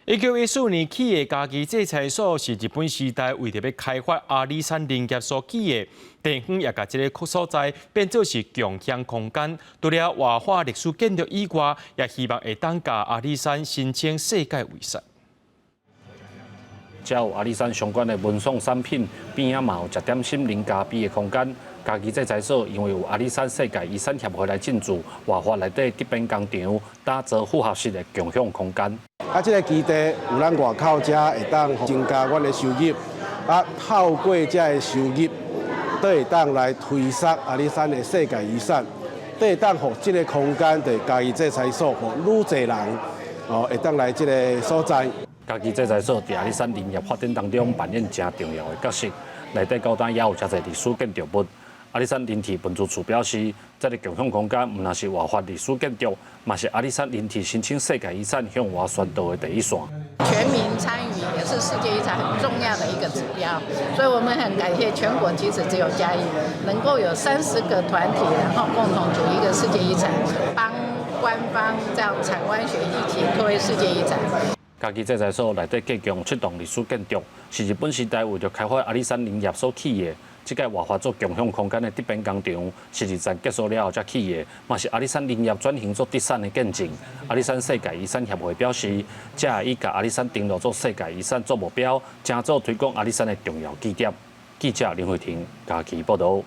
1914年起的嘉義製材所是日本時代為著欲開發阿里山林業所起的，地方也共這个所在變做是共享空間。除了活化歷史建築以外，也希望會當共阿里山申請世界遺產。遮有阿里山相關的文創產品，邊仔嘛有食點心、啉咖啡的空間。嘉義製材所因為有阿里山世界遺產協會來進駐，活化內底竹編工廠，打造複合式的共享空間。啊，這个基地有咱外口遮會當增加阮的收入，啊，透過這个收入，都會當來推捒阿里山的世界遺產，都會當予這个空間，就嘉義製材所，予愈濟人哦會當來這个所在。嘉義製材所佇阿里山林業發展當中扮演誠重要的角色，內底高單也有誠濟歷史建築物。阿里山林鐵文資處表示，這个共享空間毋但是活化歷史建築，嘛是阿里山林鐵申請世界遺產向外宣導的第一線。全民參與也是世界遺產很重要的一個指標，所以我們很感謝全國，其實只有嘉義能夠有30個團體，然後共同組一個世界遺產，幫官方這樣產官學一起推世界遺產。嘉義製材所內底計共七棟歷史建築，是日本時代為著開發阿里山林業所起的。這個活化做共享空間的竹編工廠，是二戰結束了後才起的，嘛是阿里山林業轉型做竹產的見證。阿里山世界遺產協會表示，這會以共阿里山登錄做世界遺產做目標，成做推廣阿里山的重要基點。記者林慧婷嘉義報導。